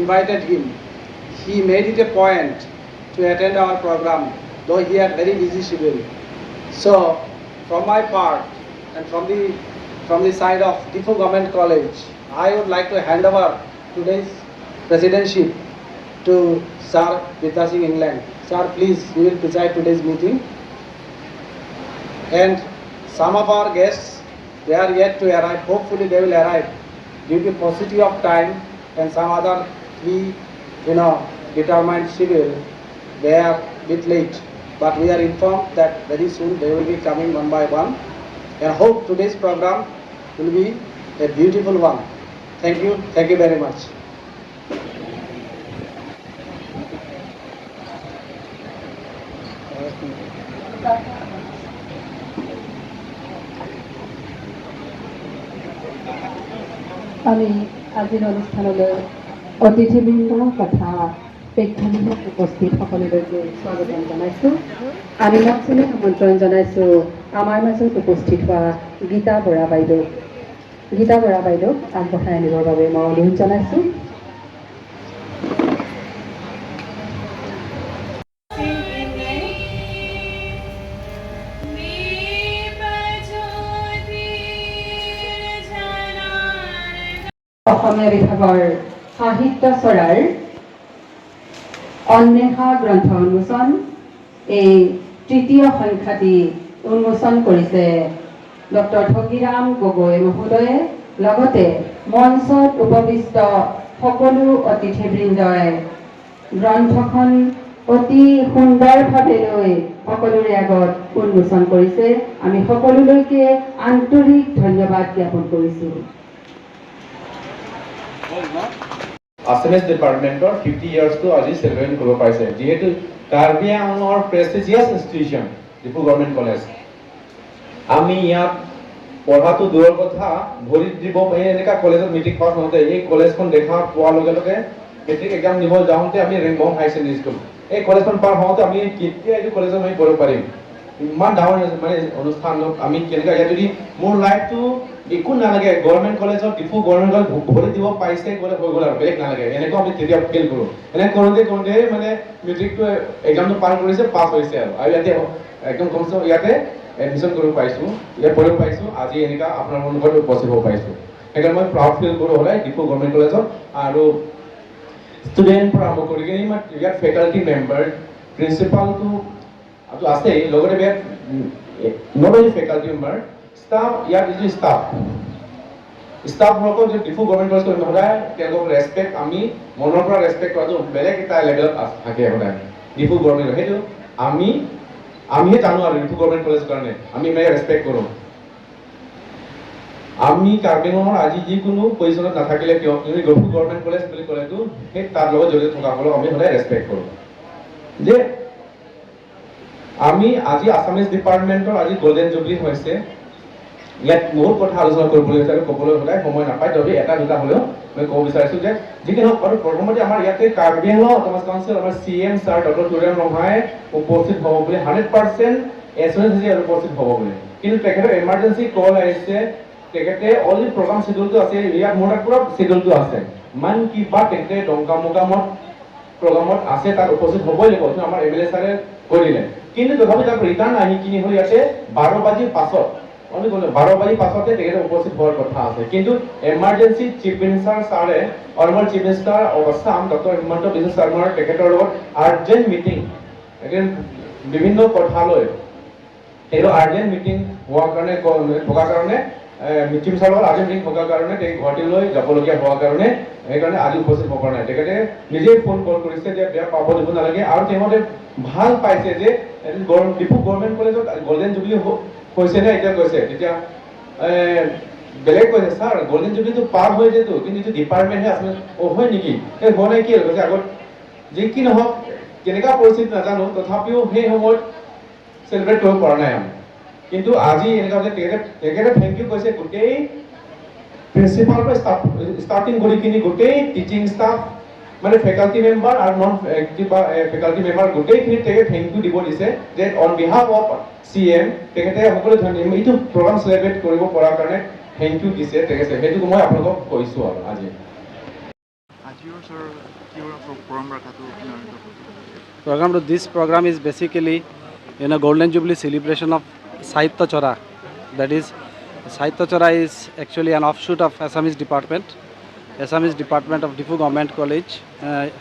invited him, he made it a point to attend our program, though he had very busy schedule. So, from my part and from the side of Diphu Government College, I would like to hand over today's presidentship to Sir Vidya Singh Engleng. Sir, please, you will preside today's meeting. And some of our guests, they are yet to arrive. Hopefully, they will arrive due to paucity of time and some other pre determined schedule. They are a bit late, but we are informed that very soon they will be coming one by one. And hope today's program will be a beautiful one. Thank you. Thank you very much. আমি আজিৰ অনুষ্ঠানলৈ অতিথিবৃন্দ তথা প্ৰেক্ষাগৃহত উপস্থিত সকলোলৈকে স্বাগতম জনাইছোঁ। আমি মঞ্চলৈ আমন্ত্ৰণ জনাইছোঁ আমাৰ মাজত উপস্থিত হোৱা গীতা বৰা বাইদেউ। গীতা বৰা বাইদেউক আগবঢ়াই আনিবৰ বাবে মই অনুৰোধ জনাইছোঁ। Singh Engleng. দীপ জ্যোতিৰ জনাৰ্দন। অসমীয়া বিভাগৰ সাহিত্য চ'ৰাৰ অন্বেষা গ্ৰন্থ উন্মোচন, এই তৃতীয় সংখ্যাটি উন্মোচন কৰিছে ডক্টৰ ঠগিৰাম গগৈ মহোদয়ে। লগতে মঞ্চত উপবিষ্ট সকলো অতিথিবৃন্দই গ্ৰন্থখন অতি সুন্দৰভাৱে লৈ সকলোৰে আগত উন্মোচন কৰিছে। আমি সকলোলৈকে আন্তৰিক ধন্যবাদ জ্ঞাপন কৰিছোঁ। আছামিজ ডিপাৰ্টমেণ্টৰ 50 ইয়াৰ্ছটো আজি চেলিব্ৰেট কৰিব পাৰিছে। যিহেতু কাৰ্বি আংলঙৰ prestigious institution Diphu government college, আমি ইয়াত পঢ়াটো দূৰৰ কথা, ভৰি দিব এই এনেকুৱা কলেজত মেট্ৰিক পাছ হওঁতে এই কলেজখন দেখা পোৱাৰ লগে লগে, মেট্ৰিক এক্সাম দিব যাওঁতে আমি ৰেংবং হাই ছেকেণ্ডেৰী স্কুল, এই কলেজখন পাৰ হওঁতে আমি কেতিয়া এইটো কলেজত আমি পঢ়িব পাৰিম, ইমান ডাঙৰ মানে অনুষ্ঠানত আমি কেনেকুৱা ইয়াত যদি মোৰ লাইফটো একো নালাগে, গভৰ্ণমেণ্ট কলেজত, ডিফু গভৰ্ণমেণ্ট কলেজ ভৰি দিব পাৰিছে গ'লে হৈ গ'ল আৰু বেলেগ নালাগে, এনেকুৱা আমি তেতিয়া ফিল কৰোঁ। এনে কৰোঁতে কৰোঁতে মানে মেট্ৰিকটো এক্সামটো পাৰ কৰিছে, পাছ হৈছে আৰু ইয়াতে একদম কমচে কম ইয়াতে এডমিশ্যন কৰিব পাৰিছোঁ, ইয়াত পঢ়িব পাৰিছোঁ, আজি এনেকুৱা আপোনাৰ সন্মুখত উপস্থিত হ'ব পাৰিছোঁ। সেইকাৰণে মই প্ৰাউড ফিল কৰোঁ সদায় ডিফু গভৰ্ণমেণ্ট কলেজত। আৰু ষ্টুডেণ্ট পৰা আৰম্ভ কৰি কিনি ইয়াত ফেকাল্টি মেম্বাৰ, প্ৰিন্সিপালটো আছেই, লগতে ইয়াত not only faculty member, staff, ইয়াত যিটো ষ্টাফসকল যে ডিফু গভৰ্ণমেণ্ট কলেজ সদায় তেওঁলোকক ৰেচপেক্ট, আমি মনৰ পৰা ৰেচপেক্ট কৰাটো বেলেগ এটা লেভেলত থাকে সদায় ডিফু গভৰ্ণমেণ্ট। সেইটো আমিহে জানো আৰু ডিফু গভৰ্ণমেণ্ট কলেজৰ কাৰণে আমি ইমান ৰেচপেক্ট কৰোঁ। আমি কাৰ্বি আংলঙৰ আজি যিকোনো পজিশ্যনত নাথাকিলে কিয়, কিন্তু ডিফু গভৰ্ণমেণ্ট কলেজ বুলি ক'লেতো সেই তাৰ লগত জড়িত থকাসকলক আমি সদায় ৰেচপেক্ট কৰোঁ। যে আমি আজি আছামিজ ডিপাৰ্টমেণ্টৰ আজি গল্ডেন জুবলি হৈছে, ইয়াত বহুত কথা আলোচনা কৰিবলৈ হৈছে আৰু ক'বলৈ সদায় সময় নাপায়। তথাপি এটা দুটা হ'লেও মই ক'ব বিচাৰিছোঁ যে যি কি নহওক, আৰু প্ৰথমতে আমাৰ ইয়াতে কাৰ্বি আংলং অট'নমাছ কাউন্সিল, আমাৰ C M sir doctor Tuliram Ronghang উপস্থিত হ'ব বুলি 100% এচুৰেঞ্চ হৈছে ইয়াত উপস্থিত হ'ব বুলি। কিন্তু তেখেতৰ এমাৰ্জেঞ্চি কল আহিছে। তেখেতে অলৰেডি প্ৰগ্ৰাম শ্বেডিউলটো আছে ইয়াত, মোৰ তাত পুৰা শ্বেডিউলটো আছে। মন কি বাত তেখেতে ডংকামুকামত প্ৰগ্ৰামত আছে, তাত উপস্থিত হ'বই লাগিব, সেইটো আমাৰ এম এল এ ছাৰে কৈ দিলে। কিন্তু তথাপি তাক ৰিটাৰ্ণ আহি কিনি হ'ল ইয়াতে 12 বাজিৰ পাছত, আমি ক'লো 12 বাজি পাছতে তেখেতে উপস্থিত হোৱাৰ কথা আছে। কিন্তু এমাৰ্জেঞ্চি চিফ মিনিষ্টাৰ ছাৰে, honourable chief minister of Assam doctor Himanta Biswa শৰ্মাৰ তেখেতৰ লগত আৰ্জেণ্ট মিটিং, বিভিন্ন কথালৈ তেখেতৰ আৰ্জেণ্ট মিটিং হোৱাৰ কাৰণে, থকাৰ কাৰণে, চিফ মিনিষ্টাৰৰ লগত আৰ্জেণ্ট মিটিং থকাৰ কাৰণে তেখেত গুৱাহাটীলৈ যাবলগীয়া হোৱাৰ কাৰণে, সেইকাৰণে আজি উপস্থিত হ'ব পৰা নাই। তেখেতে নিজেই ফোন কল কৰিছে যে বেয়া পাব দিব নালাগে। আৰু তেওঁলোকে ভাল পাইছে যে ডিফু গভৰ্ণমেণ্ট কলেজত গল্ডেন জুবলি হৈছে নে এতিয়া কৈছে। তেতিয়া বেলেগ কৈছে, ছাৰ, গল্ডেন জুবলিটো পাৰ হৈ যেতো, কিন্তু এইটো ডিপাৰ্টমেণ্টহে আছে। অ' হয় নেকি? এই হোৱা নাই কি কৈছে আগত। যি কি নহওক, কেনেকুৱা পৰিস্থিতি নাজানো, তথাপিও সেই সময়ত চেলিব্ৰেট কৰিব পৰা নাই আমি। কিন্তু আজি এনেকুৱা হৈছে, তেখেতে thank U কৈছে গোটেই প্ৰিন্সিপালৰ পৰা ষ্টাৰ্টিং কৰি কিনি গোটেই টিচিং ষ্টাফ, মানে ফেকাল্টি মেম্বাৰ আৰু নন কিবা ফেকাল্টি মেম্বাৰ গোটেইখিনি তেখেতে thank U দিব দিছে যে on behalf of CM তেখেতে সকলো এইটো প্ৰগ্ৰাম চেলিব্ৰেট কৰিব পৰাৰ কাৰণে thank U দিছে তেখেতে। সেইটো মই আপোনালোকক কৈছোঁ আৰু আজি আজি কিহৰ ছাৰ, কিহৰ প্ৰগ্ৰাম ৰখাটো আপোনাৰ? Program to this program is basically golden jubilee celebration of Sahitya Chora. That is, Sahitya Chora is actually an offshoot of Assamese department. Assamese department of Diphu Government College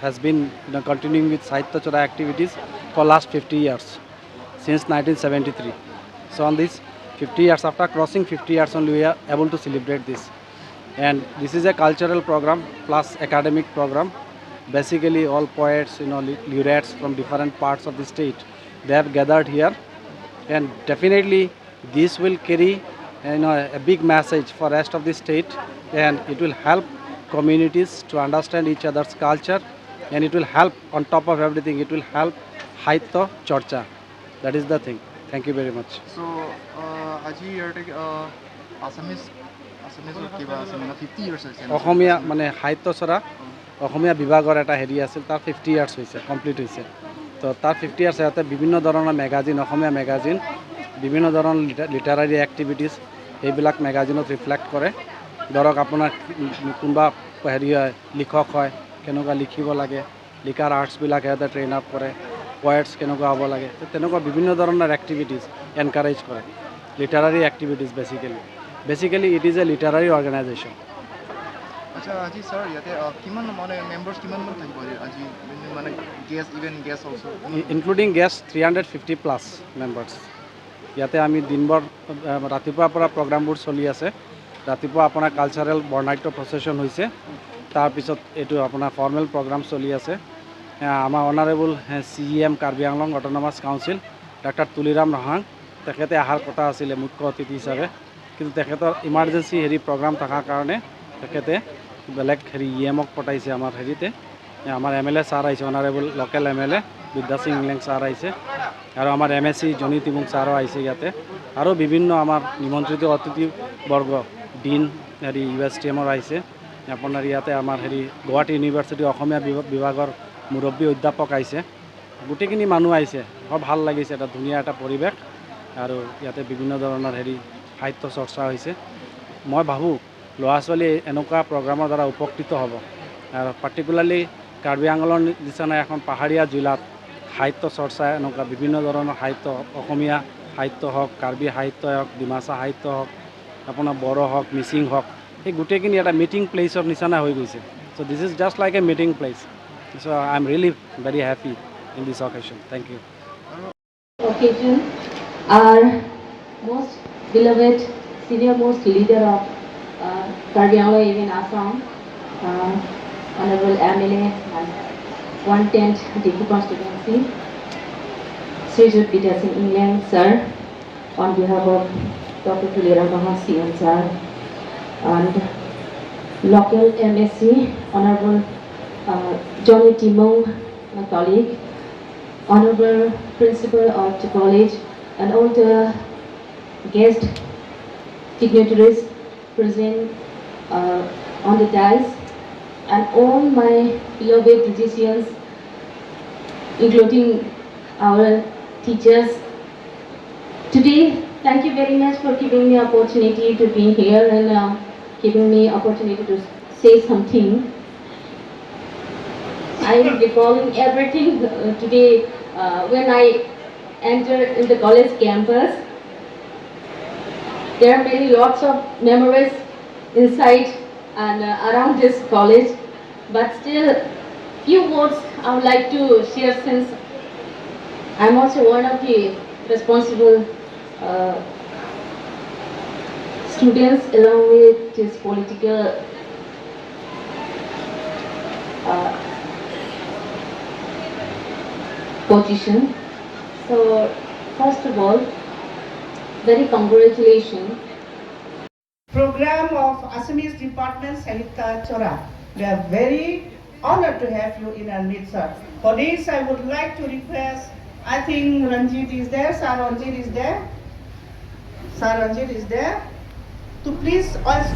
has been continuing with Sahitya Chora activities for last 50 years, since 1973. So on this 50 years, after crossing 50 years only, we are able to celebrate this. And this is a cultural program plus academic program. Basically all poets, laureates from different parts of the state, they have gathered here, and definitely this will carry a big message for rest of the state, and it will help communities to understand each other's culture, and it will help, on top of everything, it will help Sahitya Charcha. That is the thing. Thank you very much. চ' আজি ইয়াতে আছামিজত কিবা আছে, মানে 50 years হৈছে? অসমীয়া মানে সাহিত্য চৰা অসমীয়া বিভাগৰ এটা হেৰি আছিল, তাৰ 50 ইয়াৰ্ছ হৈছে, কমপ্লিট হৈছে। তো তাৰ 50 ইয়াৰ্ছ ইয়াতে বিভিন্ন ধৰণৰ মেগাজিন, অসমীয়া মেগাজিন, বিভিন্ন ধৰণৰ লিটাৰাৰী এক্টিভিটিছ, সেইবিলাক মেগাজিনত ৰিফ্লেক্ট কৰে। ধৰক আপোনাৰ কোনোবা হেৰি হয়, লিখক হয়, কেনেকুৱা লিখিব লাগে, লিখাৰ আৰ্টছবিলাক সিহঁতে ট্ৰেইন আপ কৰে, পয়েটছ কেনেকুৱা হ'ব লাগে, তো তেনেকুৱা বিভিন্ন ধৰণৰ এক্টিভিটিছ এনকাৰেজ কৰে। Literary activities, basically it is a literary organization. আচ্ছা, আজি ছাৰ ইয়াতে কিমান মানে মেম্বাৰ্ছ কিমানমান থাকিব আজি, মানে guest, even guest also? Including guest, 350 plus members. ইয়াতে আমি দিনভৰ ৰাতিপুৱাৰ পৰা প্ৰগ্ৰামবোৰ চলি আছে। ৰাতিপুৱা আপোনাৰ কালচাৰেল বৰ্ণাঢ্য প্ৰচেছন হৈছে, তাৰপিছত এইটো আপোনাৰ ফৰ্মেল প্ৰগ্ৰাম চলি আছে। আমাৰ honourable CM, Karbi Anglong autonomous council, doctor Tuliram Ronghang, তেখেতে অহাৰ কথা আছিলে মুখ্য অতিথি হিচাপে, কিন্তু তেখেতৰ ইমাৰ্জেঞ্চি হেৰি প্ৰগ্ৰাম থকাৰ কাৰণে তেখেতে বেলেগ হেৰি ই এমক পঠাইছে। আমাৰ হেৰিতে আমাৰ এম এল এ ছাৰ আহিছে, অনাৰেবল লোকেল এম এল এ বিদ্যাসিং ইংলেং ছাৰ আহিছে আৰু আমাৰ এম এ চি জনি তিমুং ছাৰো আহিছে ইয়াতে। আৰু বিভিন্ন আমাৰ নিমন্ত্ৰিত অতিথিবৰ্গ, ডিন হেৰি ইউ এছ টি এমৰ আহিছে। আপোনাৰ ইয়াতে আমাৰ হেৰি গুৱাহাটী ইউনিভাৰ্চিটি অসমীয়া বিভাগৰ মুৰব্বী অধ্যাপক আহিছে। গোটেইখিনি মানুহ আহিছে, বৰ ভাল লাগিছে। এটা ধুনীয়া এটা পৰিৱেশ আৰু ইয়াতে বিভিন্ন ধৰণৰ হেৰি সাহিত্য চৰ্চা হৈছে। মই ভাবোঁ ল'ৰা ছোৱালী এনেকুৱা প্ৰগ্ৰামৰ দ্বাৰা উপকৃত হ'ব আৰু পাৰ্টিকুলাৰলি কাৰ্বি আংলঙৰ নিচিনা এখন পাহাৰীয়া জিলাত সাহিত্য চৰ্চা, এনেকুৱা বিভিন্ন ধৰণৰ সাহিত্য, অসমীয়া সাহিত্য হওক, কাৰ্বি সাহিত্য হওক, ডিমাচা সাহিত্য হওক, আপোনাৰ বড়ো হওক, মিচিং হওক, সেই গোটেইখিনি এটা মিটিং প্লেচৰ নিচিনা হৈ গৈছে। So this is just like a meeting place. So I am really very happy in this occasion. Thank you. Occasion, our most beloved senior most leader of Karbi Anglong, even Assam, Honorable MLA and 110th Diphu constituency, Srijut Bidya Singh Engleng sir, on behalf of Dr. Tuliram Ronghang CM sir, and local MAC, Honorable Johnny Timung, my colleague, Honorable Principal of the college, and all the guest dignitaries present on the dais, and all my beloved physicians, including our teachers. Today, thank you very much for giving me opportunity to be here and giving me opportunity to say something. I am recalling everything today when I entered in the college campus. There are many lots of memories inside and around this college, but still few words I would like to share since I'm also one of the responsible students along with this political position. So, first of all, very congratulations. Program of Assamese Department Sahitya Chora. We are very honored to have you in our midst, sir. For this, I would like to request, I think Ranjit is there, Sir Ranjit is there. Sir Ranjit is there. To please us.